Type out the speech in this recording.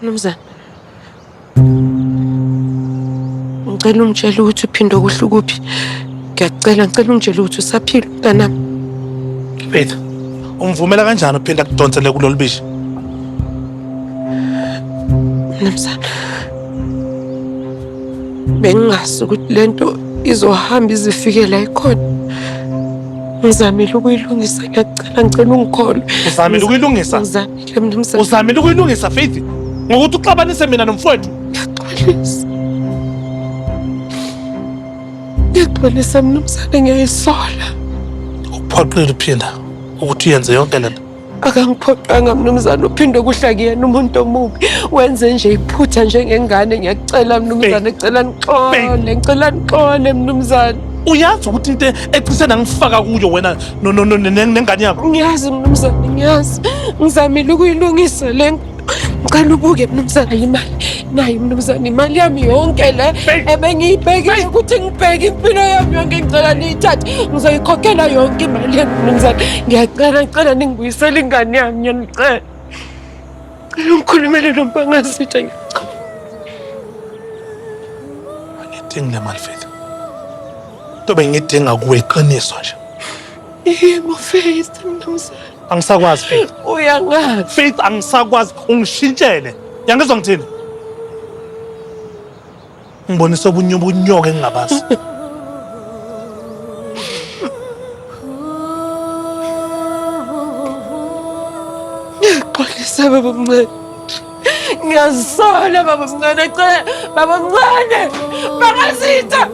Mnumzane. Ngicela ungitshele ukuthi uphinde okuhle ukuphi. Ngiyakucela, ngicela ungitshele ukuthi usaphila mntanami. Faith, umvumela kanjani uphinde akudonsele kulolu bishi? Mnumzane. Bengingazi ukuthi lento izohamba izifike la ikhona. Ngizamile ukuyilungisa, ngiyacela, ngicela ungikholwe. Uzamile ukuyilungisa? Ngizamile mnumzane. Uzamile ukuyilungisa Faith? Ngokuthi uxabanise mina nomfowethu? Ngiyaxolisa. Ngiyaxolisa mnumzane, ngiyayisola. Ukuphoqile uphinda ukuthi uyenze yonke lento. Akangiphoqanga mnumzane, uphinde kuhla kuyena umuntu omubi. Wenze nje iphutha njengengane, ngiyakucela mnumzane, ngicela nixole, ngicela nixole mnumzane. Uyazi ukuthi into ecishe nangifaka kuyo wena nengane yakho. Ngiyazi mnumzane, ngiyazi. Ngizamile ukuyilungisa le Ngicela ubuke mnumzane imali. Nayi mnumzane imali yami yonke le ebengiyibhekile ukuthi ngibheke impilo yami yonke ngicela niyithathe. Ngizoyikhokhela yonke imali yami mnumzane. Ngiyacela ngicela ningibuyisele ingane yami ngiyanicela. Cela ungikhulumele lo mpangazitha ngiyacela. Angidingi le mali Faith. Into bengidinga kuwe iqiniso nje. Yebo Faith mnumzane. Angisakwazi Faith. Uyangazi. Faith angisakwazi ungishintshele. Yangizwa ngithini? Ngibonise obunye ubunyoka engingabazi. Ngiyaxolisa baba mncane. Ngiyazisola baba mncane. Cela baba mncane. Bangazitha.